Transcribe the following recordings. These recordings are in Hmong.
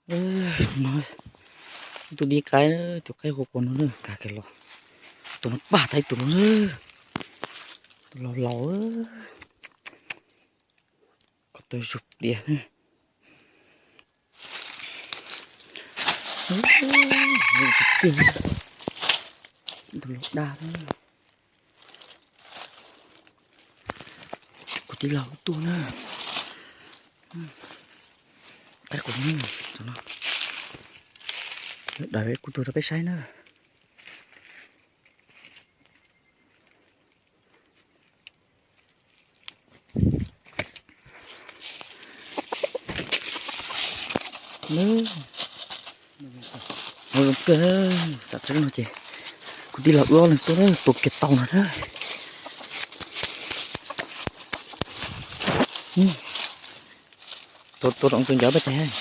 No, ib tug dib qaib, tus qaib qua qua no na, nkag kiag los. Tus no pag tau ib tug no na, tus laus laus, ko taw zug plias na. Tus laus dag na. Kuv tij laug wb tuaj na. Qaib qua no, no, daim kuv tuaj rau peb saib na. Zoo kawg, tam tseeb no ces kuv tij laug wb ob leeg tuaj, tua kiag tau no na. Tua, tua rau tus ncauj peb tes.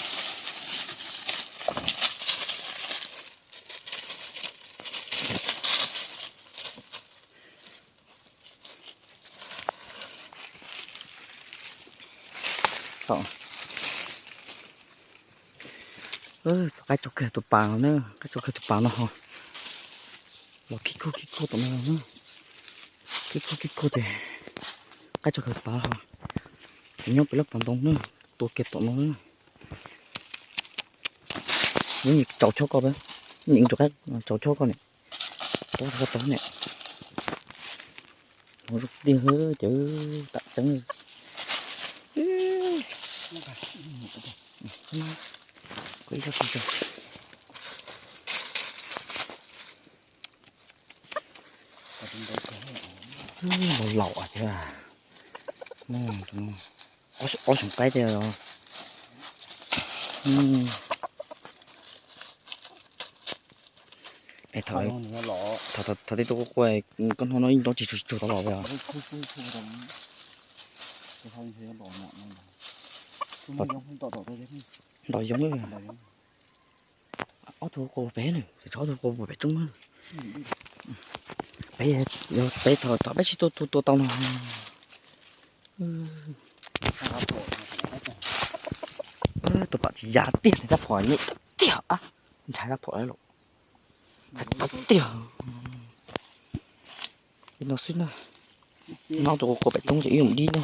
Qaib tso kiag tus pas no na, qaib tso kiag tus pas no ho los khib khuj khib khuj tom no na, khib khuj khib khuj ces qaib tso kiag tus pas no ho, ces nyob pem lub pas ntoo na, tua kiag tom no na. Nws tsaus chob koj, nws tus qaib tsaus chob koj ne, tua koj tau ne. Ua zoo tiag ces tam tseeb. Laus laus thiab, ob xyoos qaib tiag. Thaum tej tuaj qua qua, koj hnov no yeej nrov tsis tsuag tsis tsuag tau los li os. Nrov yoov. Ob tug qua pem na, tsis txhob ob tug qua pem roob na. Pem, pem thaum peb sib tua tua tau no. Tus pam tsis ya tiag, tab phom nyem tawv tiag, ntshai tab phom lawm. Txhais tau tiag. No xwb na. No tus qua pem roob ces ib yam dib na.